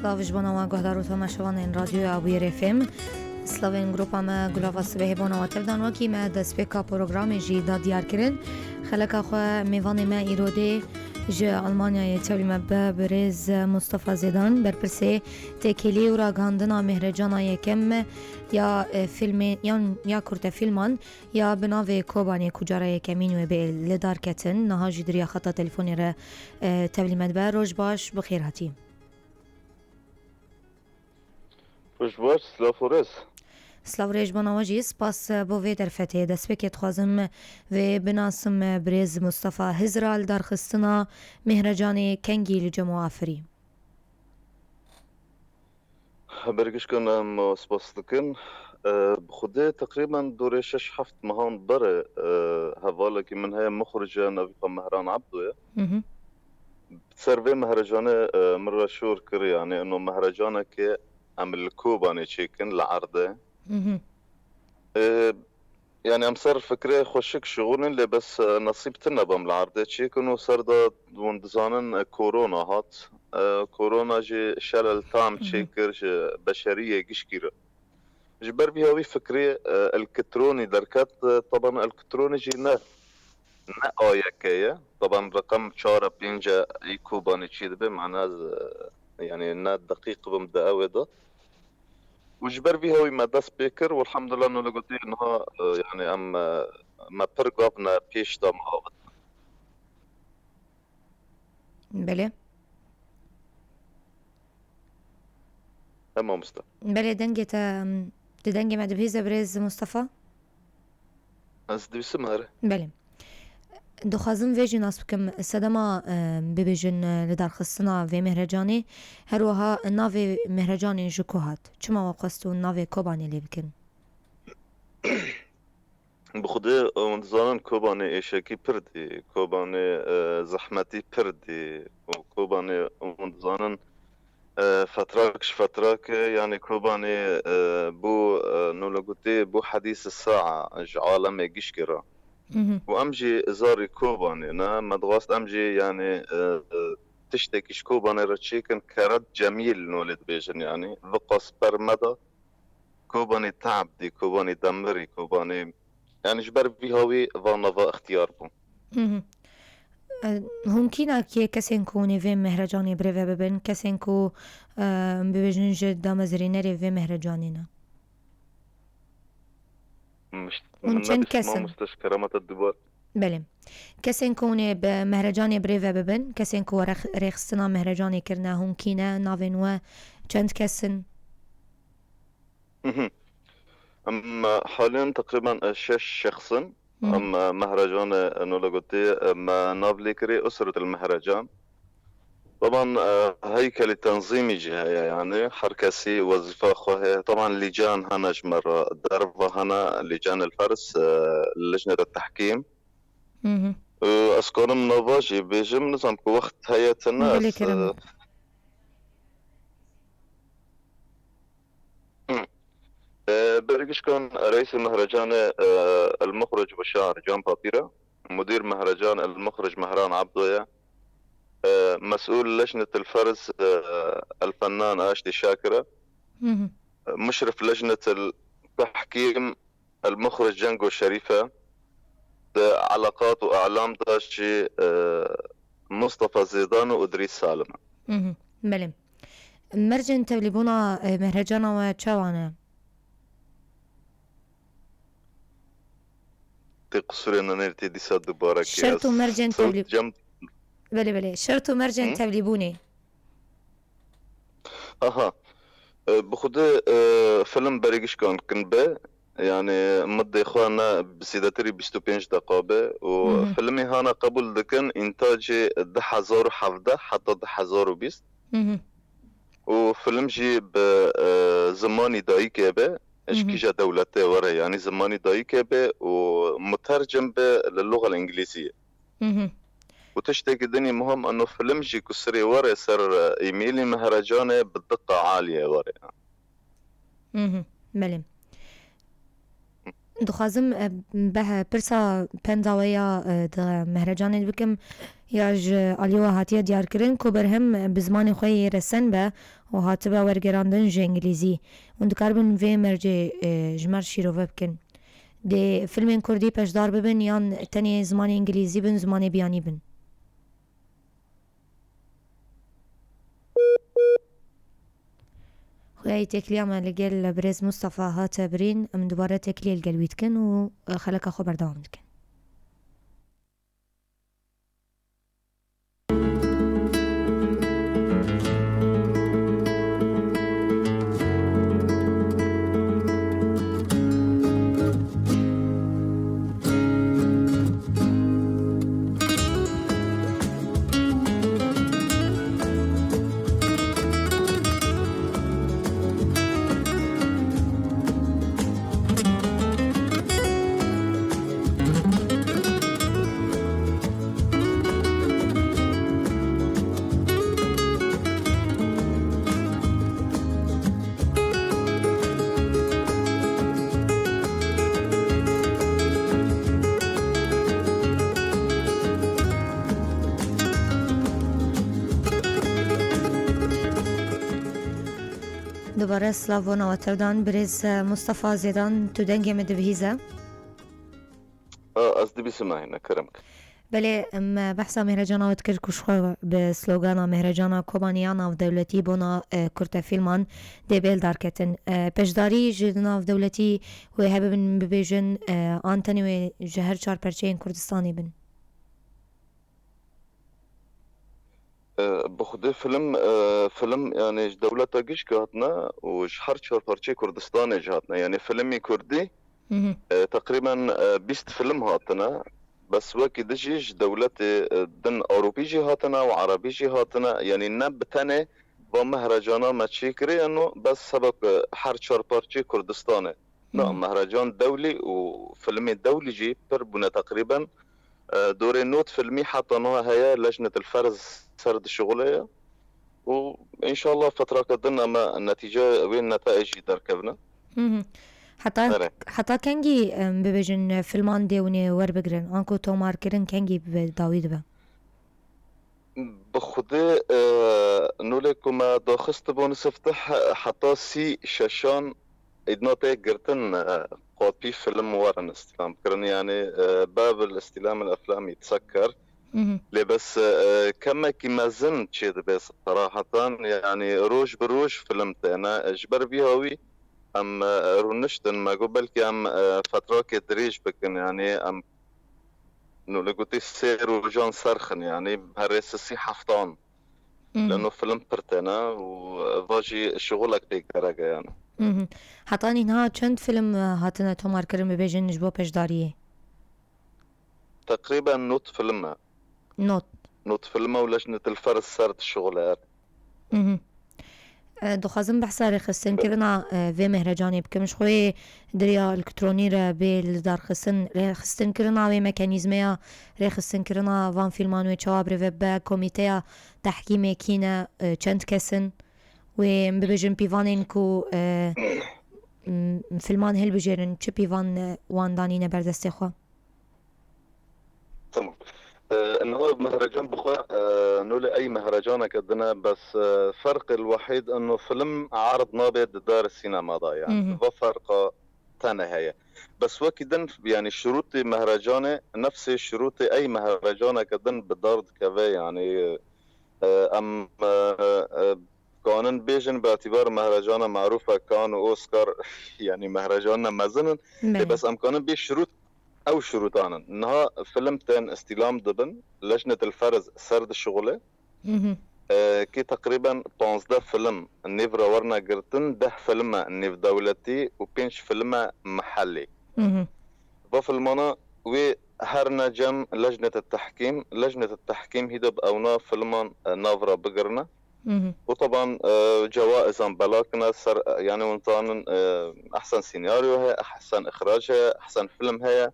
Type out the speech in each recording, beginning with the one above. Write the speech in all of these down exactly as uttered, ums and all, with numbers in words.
Silav ji bona we guhdar û temaşevanên Radyoya Bûyerê F M. Silavên grupa me Gulava Sibehê bona we tevdan wekî me destpêka programê jî da diyar kirin. Xeleka xwe mêvanê me îrodê ji Almanyayê tevlî me be birêz Mustafa Zêdan, berpirsê têkilî û ragihandina Mehrecana yekem ya, e, filmê, yan ya kurte filman ya bi navê Kobanê ku cara yekemîn wê bê li dar ketin, niha jî di riya xeta telefonê re, e, tevlî me dibe. Roj baş, bi xêr hatî. Roj baş, silav û rêz. Silav rêz bona we jî, spas bo vê derfetê. Destpêkê dixwazim vê binasim, birêz Mustafa Hizra li darxistina Mehrecanê kengî li cem we afirî. Bergişkan em spas dikin. E, bi xwedê teqrîben dorê şeş heft mehan berê, e, hevalekî min heye, muxrije, navê xwe Mehran Ebdo ye. Hı hı. Ser vê mehrecanê, e, min re şor kir, yani ino mehrecanekê em li Kobanê çêkin, li erdê. Hı hı. E, yani em ser fikrê xweşik şixulin, lê bes, e, nesîb tine bam li erdê çêkin û ser de hûn dizanin, e, korona hat. E, korona jî şelel tam Hı hı. çêkir ji beşeriyê gişkî re. Ji ber vî hawî fikrê, e, elekitronî derket, e, taban elekitronî jî ne, ne A Y K ye. Taban reqem çar e, pênc e, ê Kobanê çê dibe, mana ez, e, yani ne deqîq bim di ew ê de. Û ji ber vî hawî me dest pê kir û elhamdulillah nû li gotî niha, e, yani em, e, me pir gav ne pêş de me avêt. Belê. He mamoste. Belê, dengê te, em, di dengê me dibihîze birêz Mustafa? Ez dibîsim here. Belê. Dixwazim vê jî nas bikim, sedema, em, bibêjin, e, li darxistina vê mehrecanê, her wiha navê mehrecanê ji ku hat? Çima we xwest hûn navê Kobanê lê bikin? Bi xwedê hûn dizanin Kobanê êşekî pir dî, Kobanê, e, zehmetî pir dî û Kobanê hûn dizanin, e, fetrak ji fetrak e, yani Kobanê, e, bû, e, nû li gotê bû hedîs saa ji alemê gişkî re. Mhm. Û em jî zarî Kobanê ne, me dixwest em jî yani, e, e, tiştekî ji Kobanê re çêkin, keret cemîl nû lê dibêjin yani, viqas per me de. Kobanê teab dî, Kobanê demirî, Kobanê, yani ji ber vî hawî van nava ixtiyar bû. Mhm. E, hûn kî ne kê kesên ku hûn ê vê mehrecanê birêve bibin, kesên ku, e, bibêjin ji damezrînerê vê mehrecanê ne? Hûn çend kes in? Mamoste, ji kerema te dubar. Belê. Kesên ku hûn ê bi mehrecanê birêve bibin, kesên ku we rex-, rêxistina mehrecanê kirine, hûn kî ne, navên we çend kes in? Mhm. Em, e, haliyan teqrîben, e, şeş şexs in. Mhm. Em, e, mehrecanê, e, nû li gotî, e, me nav lê kirî Usretul Mehrecan. Taban, e, heykelî tenzîmî jî heye, yani her kesî wezîfa xwe heye. Taban lîcan hene ji me re, derva hene, lîcan el ferz, e, lijnete tehkîm. Mhm. E, ez karim nava jî bêjim, nizam ku wext heye tine. Belê, ez, kerem. E, E, Bergişkan Reîsê Mehrecanê, e, El Muxric Bişar Can Papîra, Mudîr Mehrecan El Muxric Mehran Abdo ye. E, Mesûl Lejnet El Ferz, e, El Fennan Aştî Şakir e. Hı hı. E, Muşrif Lejnet El Tehkîm El Muxric Cengo Şerîf e. Di eleqat û e'lam de jî, e, Mustafa Zêdan û Idrîs Salim e. Hı hı. Belê. Mercên tevlîbûna, e, mehrecana we çawa ne? Tê qisûrê nenêr tê dîsa dubare kê. Şert û mercên tevlî-, cem- belê, belê. Şert û mercên Hı? tevlîbûnê. Aha. E, bi xwedê, e, film Berê Gişkan kin be. Yani, middê xwe ne bi zêdetirî bîst û pênc deqa be. Û Hı hı. filmê hana qebûl dikin, întacê du hezar û hevdeh heta du hezar û bîst. Hı hı. Û film jî bi, e, zimanî dayikê be, ji Hı hı. kîja dewletê were, yani zimanî dayikê be û mutercim be li luxel îngilîziyê. Hı hı. Û tiştekî dinî muhim, eno film jî ku sirê were ser, e, îmêlî Mehrecanê bi diqa aliyê were. Hı hı. Belê. Dixwazim, e, beh-, pirsa penda we ya, e, di Mehrecanê bikim, ya ji aliyê we hatiye diyarkirin ku berhem, e, bi zimanê xwe yê resen be û hatibe wergerandin ji îngilîzî. Hûn dikaribin vê mercê, e, ji me re şîrove bikin. Dê filmên kurdî peşdar bibin yan tenê zimanê îngilîzî bin, zimanê biyanî bin? Xweyayê têkiliya me li gel birêz Mustafa hate birîn, em dubare têkiliyê li gel wî dikin û, e, xeleka xwe berdewam dikin. Dubare silav bona we tevdan, birêz, e, Mustafa Zêdan, tu dengê min dibihîze? A, ez dibîsim, Ahîne, kerem ke. Belê, em behsa Mehrecana we dikir ku ji xwe bi slogana Mehrecana Kobanî ya navdewletî bona, e, kurtefîlman dê bêl darketin. E, pêşdarî ji navdewletî wê hebibin bibêjin, e, an tenê wê ji her çar perçeyên Kurdistanê bin? E, bi xwedê film, e, film, yani ji dewleta gişkî hatine û ji her çar parçeyê Kurdistanê jî hatine. Yani filmê kurdî, Hı hı. e, teqrîben, e, bîst film hatine. Bes wekî di jî ji dewletê, e, din Ewropî jî hatine û Erebî jî hatine. Yani ne bi tenê va Mehrecana me çêkirî, eno bes seba ku her çar parçeyê Kurdistanê. Na, Hı hı. Mehrecan dewlî û filmê dewlî jî pir bûne teqrîben. E, dorê not filmî heta niha heye, Lejnet el Ferz ser dişixulê ye. Û înşallah fetrake din em ê netîceya wê netayê jî derkevine. Hı hı. Heta, Erê. Heta kengî, em, bibêjin, e, filman dê hûnê werbigirin? Anku tomarkirin kengî bi dawî dibe? Bi xwedê, e, nolê ku me daxistibû niziftih heta sî şeşan îdna tê girtin, e, kopî film werin îstîlam kirin. Yani, e, bab el îstîlam el eflam yitsekker. Hı hı. Lê bes, e, kemekî mezin çê dibe seraheten. Yani roj bi roj film têne. Ji ber vî hawî em, e, rûniştin, me got belkî em, e, fetrakê dirêj bikin. Yani em, nolê gotî sê rojan serxin, yani herê sisî heftan. Hı hı. Leno film pir têne û, e, va jî şixulek pê gerek e yani. Hı hı. Heta niha çend film, e, hatine tomarkirin bibêjin ji bo pêşdariyê? Teqrîben not film e. Not. Not film e û Lejnet el Ferz ser dişixule er. Hı hı. E, dixwazim behsa rêxistinkirina, e, vê mehrecanê bikim. Ji xwe yê di riya elektronî re bê lidarxistin, rêxistinkirina wê mekanîzmeya rêxistinkirina van fîlman wê çawa birêve bibe, komîteya tehkîmê kî ne, e, çend kes in? Wê em bibêjin pîvanên ku, e, m-, fîlman hilbijêrin, çi pîvan, e, wan danîne ber destê xwe? Tamam. E, niha mehrecan bi xwe, e, nolê ey mehrecaneke din e, bes, e, ferq el wehîd eno film erd nabe di dar sînema de, yani. Hı hı. Va ferqa tene heye. Bes wekî din, yani şirûtê mehrecanê, nefsê şirûtê ey mehrecaneke din bi dar dikeve, yani, e, em, e, e, kanin bêjin bi etîbar mehrecana merûf e, Kan û Oscar, yani mehrecana mezin in. Lê Belê. Bes em kanin bê şirût, ew şirûtan in. Niha film tên îstîlam dibin, Lejnet el Ferz ser dişixule. Hı hı. E, kê teqrîben panzdeh film nêv re werine girtin, deh film e nêvdewletî û pênc film e mihellî. Hı hı. Va filmana wê herine cem Lejnet el Tehkîm. Lejnet el Tehkîm hîde bi ewna filman, e, nav re bigirine. Hı hı. Û teban, e, cewaizan bela kine ser, e, yani hûn zanin, e, ehsen senaryo heye, ehsen ixrac heye, ehsen film heye,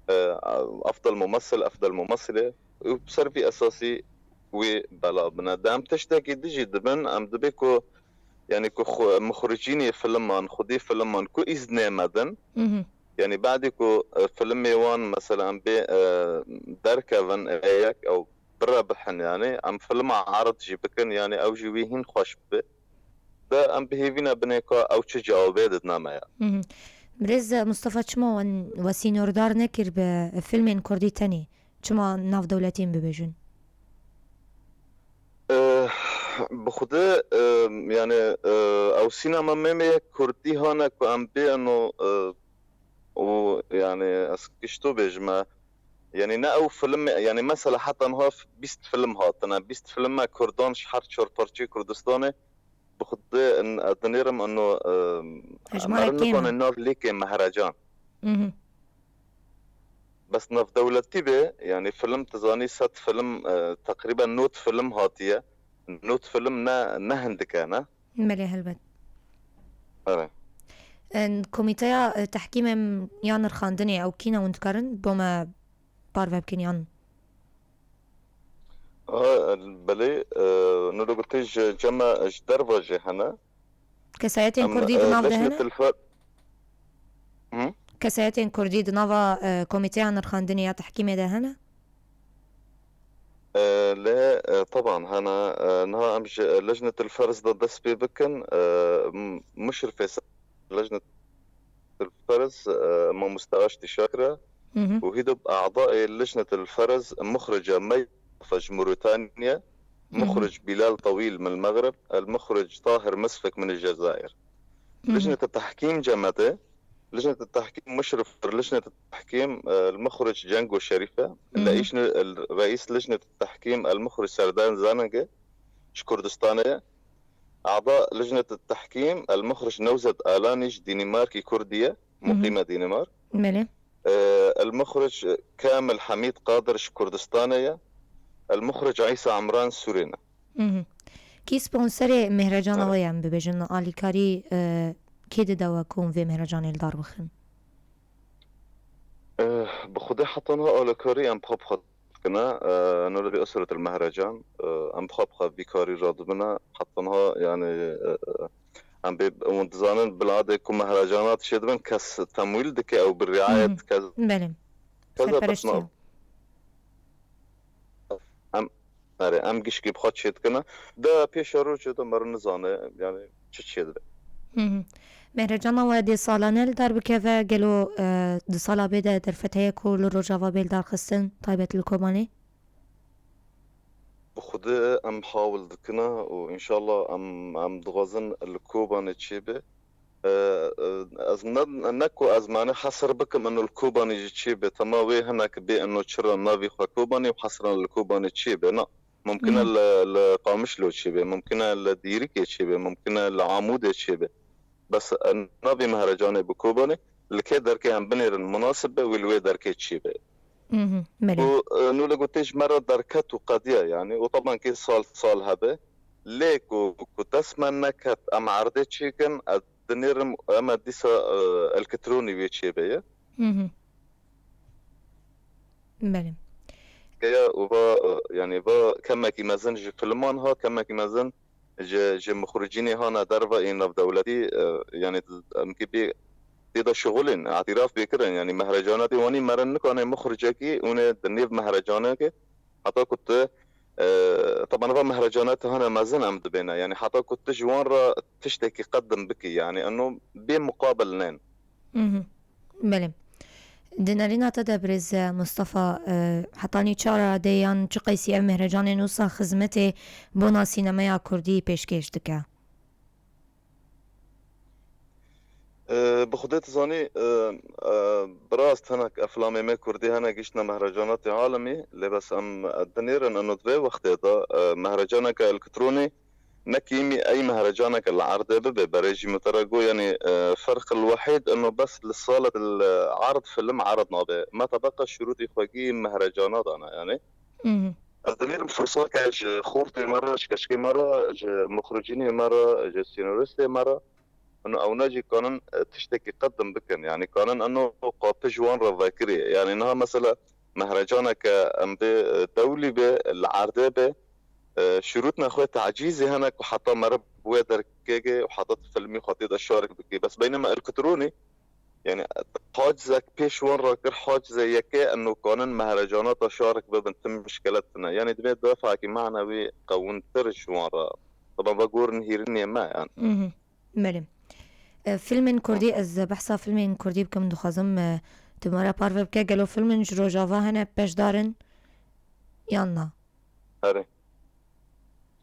e, efdel mumessil, efdel mumessilê. Û ser vî esasî wê bela bine. De em tiştekî dijî dibin, em dibê ku, yani ku xwe, muxricînê filman, xwedî filman ku îznê me din, Hı hı. Yanî badî ku, e, filmê wan mesela em bê, e, derkevin, e, yek ew bire bihin, yanî em filma erd jî bikin, yanî ew jî wî hîn xweş bibe. De em bi hêvî ne binê ka ew çi cewabê didine me ya. Hı hı. Birêz Mustafa, çima wan we sînordar nekir bi filmên kurdî tenê? Çima navdewletîn bibêjin? Eh, bi xwedê, eh, yani, eh, ew sînema me me yek kurdî hane ku em bê eno, eh, û yani ez gişto bêjime, yani ne ew film, yani mesela heta niha bîst film hatine, bîst filme kurdan ji her çar parçeyê Kurdistanê, bi xwedê in-, dinêrim eno, eh, Hejmarek em kêm e. Nikane nav lêkê mehrecan. Mhm. Bes navdewletî be, yani film tu zanî sed film, e, teqrîben nod film hatiye. Nod film ne, ne hindik e, ne? Belê, helbet. Evet. En, komîteya, e, tehkîmê ya nirxandinê ew kî ne hûn dikarin bo me parve bikin yan? Ha, belê, e, nû gotî ji cem me ji derva jî hene. Kesayetên Em, kurdî e, di nav de hene? Hı? Kesayetên kurdî di nava, e, komîteya nirxandinê ya tehkîmê de hene? E, lê, e, teban hene. E, niha em ji Lejnetil Ferz de dest pê bikin. E, m-, muşrifê ser Lejnetil Ferz, e, mamoste Aştî Şakir e. Hı hı. Û hîdib e'dayê Lejnetil Ferz muxrice Meyfa ji Mûrîtanya, Hı hı. muxric Bîlal Tewîl min Mexrib, el muxric Tahir Misfik min Cezayir. Hı hı. Lejnete tehkîm cemete, Lejnete tehkîm muşrif, lejnete tehkîm, e, el muxric Cengo Şerîfe, Hı hı. leîşne-, el reîs lejnete tehkîm el muxric Serdan Zanenge ji Kurdistanê ye. E'da lejnete tehkîm el muxric Newzet Alanî ji Dînîmarkî Kurdî ye, Hı hı. muqîme Dînîmark. Belê. E, el muxric Kamil Hemîd Qadir ji Kurdistanê ye. El muxric Îsa Emran Sûrê ne. Mhm. Kî sponserê mehrecana Evet. we ye, em bibêjin, alîkarî, e, kê dide we ku hûn vê mehrecanê li dar bixin? Eh, bi xwedê heta niha alîkarî em bi xwe bi xwe dikine. Eh, nû li vê usretil mehrecan, eh, em bi xwe bi xwe vî karî radibine. Heta niha, yani, eh, em bê, hûn dizanin, bila dê ku mehrecana çêdibin, kes temwîl dike ew bi riayet, Mhm. kes Belê. keza Serpereştiya. betna. Em, erê, em gişkî bi xwe çêdikine. De pêşerojê de me re nizane, yani çi çêdibe. Hı hı. Mehrecana we dê salane li dar bikeve, gelo, e, di sala bê de derfet heye ku li Rojava bê li dar xistin, taybet li Kobanê? Bi xwedê em hawil dikine û înşallah em, em dixwazin li Kobanê çêbe. E, e, ez ne, ne ku ez mane hesir bikim ino li Kobanê jî çêbe. Tema wê hinek bê ino çira navê xwe Kobanê û hesiran li Kobanê çêbe. Na. Mumkin e Mhm. li, li Qamişlo çêbe, mumkin e li Dîrikê çêbe, mumkin e li Amûdê çêbe. Bes, e, navê mehrecanê bi Kobanê, li kê derkê em binêrin munasib be, wê li wê derkê çêbe. Mhm. Belê. Û, e, nû li gotê ji me re derket û qediya, yani, û teban kê sal, sal hebe. Lê ku, ku dest me neket, em erdê çêkin, ez dinêrim, em e dîsa, e, elektronî wê çêbe ye. Mhm. Belê. Heya û va, e, yani, va kemekî mezin ji filman ha, kemekî mezin ji, ji muxricînê hane derva ên navdewletî, e, yani, em kê bê tê de şixulên, îtiraf pê kirin, yani, mehrecanatê wanî merin nikane muxricekî, hûn ê di nêv mehrecanekê, heta ku tu, e, teban va mehrecanatê hane mezin em dibêne, yani, heta ku tu ji wan re tiştekî qedim bikî, yani, eno bê muqabil nên. Mhm. Belê. Di nerîna te de birêz Mustafa, e, hetanî çi radeyê yan çi qeysî ev mehrecanên wisa xizmetê bona sînemeya kurdî pêşkêş dike? E, bi xwedê tu zanî, e, e, bi rast hinek eflamê me kurdî hene giştine mehrecanatê alemî, lê bes em dinêrin eno di vê wextê de, e, mehrecaneke elektronî, ne kîmî ey mehrecaneke li erdê bibe, berê jî min te re got, yanî, e, ferq el wehîd ino bes li salet el erd film erd nabe. Me tebeqa şurûtî xwe gî mehrecana dane, yanî. Mhm. Ez dinêrim firsake ji xortê me re, ji keçikê me re, ji muxricînê me re, ji sînoristê me re. Ino ewne jî kanin, e, tiştekî qedim bikin. Yanî kanin ino qapij wan re vekirî. Yanî niha mesela mehrecaneke em bê, e, dewlî be, li erdê be, e, şurûtna xwe tacîzê hene ku heta meriv bi wê derkekê û heta tu filmî xwe tê de şarik bikî. Bes beynema elektronî, Yani hacizek pêş wan rakir, hacize yeke eno kanin mehrecanata şarik bibin, tim mişkele tine. Yani divê defakî manewî qewintir ji wan re. Taban ve gorin hîrinê me yani. Mhm. Belê. E, filmên kurdî, ez behsa filmên kurdî bikim, dixwazim, e, tu me re parve bike, gelo filmên ji Rojava hene beşdar in yan na? Erê.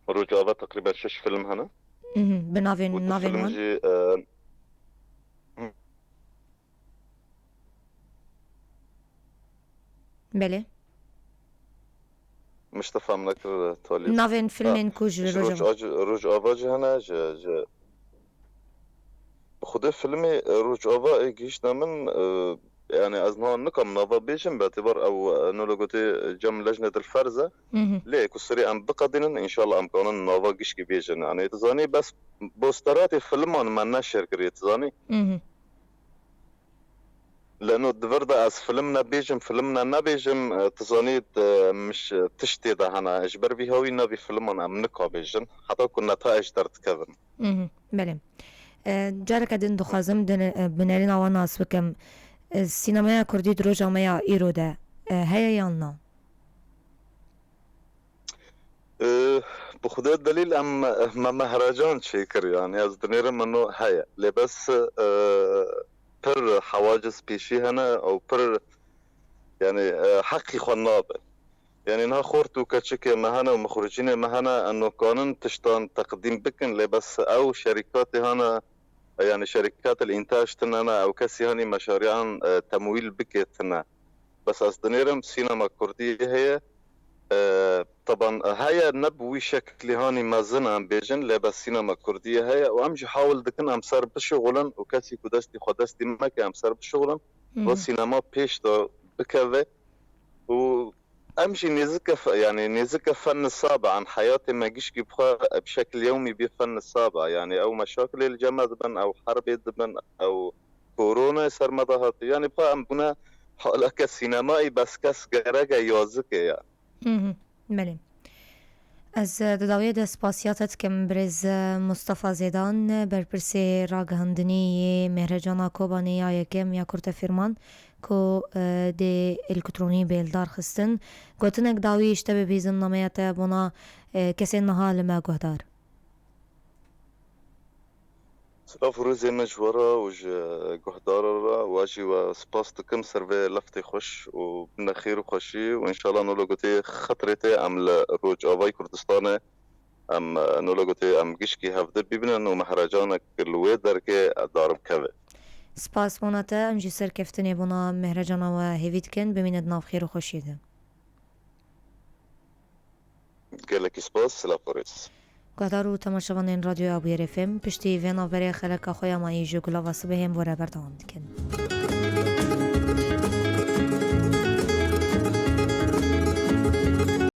Rojava teqrîben şeş film hene. Mhm, bi navên, û tu navên film wan? Jî, e, Belê. Miştefa min nekir talî. Navên filmên ku ji Rojava. Rojava jî hene, ji, ji Xwedê filmê, e, Rojava ê gihîşte min, e, yani ez niha nikim nava bêjim, be têbar ew, e, nolo gotê cem lejne dilferz e. Mhm. Lê ku serê em biqedînin, înşallah em kanin nava gişkî bêjin. Yani tu zanî bes posteratê filman me neşir kiriye, tu zanî? Mhm. Leno di vir de ez film nebêjim, film ne nebêjim, e, tu zanî, e, miş-, tiştê de hene. Ji ber vî hawî navî filman em nika bêjin. Heta ku netaij derdikevin. Mhm, belê. E, careke din dixwazim di ne-, e, bi nerîna wan nas bikim. E, sînemeya kurdî di roja me ya îro de, e, heye yan na? E, bi Xwedê delîl em, me mehrecan çêkir, yani ez dinêrim min o heye. Lê bes, e, pir hewaciz pêşî hene û pir, yani, e, heqî xwe nabe. Yani niha xort û keçikê me hene û mixuricînê me hene, eno kanin tiştan teqdîm bikin, lê bes ew şerîkatê hene, yani şerîkatil întaj tine ne, ew kesî hanî meşarîyan, e, temwîl bike tine. Bes ez dinêrim sînema kurdî heye. E, taban heye ne bi wî şeklî hanî mezin em bêjin, lê bes sînema kurdî heye û em jî hawil dikin em ser bişixulin û kesî ku destî xwe destî meke em ser bişixulin. Mhm. Va sînema pêş de bikeve û em jî nêzike fe-, yani nêzike fen nisab an heyatê me gişkî bixwe bi şekil yewmî bê fen nisab a. Yani ew meşakilê li cem me dibin, ew herbê dibin, ew korona ser me de hatiye. Yani bixwe em bûne haleke sînemayî, bes kes gereke yazikê ya. Mhm, belê. Ez, e, di dawiyê de spasiya te dikim, birêz, e, Mustafa Zêdan, berpirsê ragihandinî yê Mêhricana Kobanê ya yekem ya Kurtefîrman, ku, e, dê elektronî bê li dar xistin. Gotinek dawî ji te bibîzim nameya te bona, e, kesên niha li me guhdar. Silav û rêzê me ji we re û ji guhdaran re, we jî we spas dikim ser vê leftê xweş û bimne xêr û xweşî û înşallah nolo gotê xetirê te em li Rojavayê Kurdistanê em, e, nolo gotê em gişkî hevdî bibînin û mehrecanek li wê derkê dar bikeve. Spas bona te, em jî serkeftinê bona mehrejana we hêvî dikin, bimîne di nav xêr û xweşiyê de. Gelekî spas, silav û rêz. Guhdar û temaşevanên Radyoya Bûyerê F M, piştî vê navberê xeleka xwe ya mayî ji Gulava Sibehê em bo re berdewam dikin.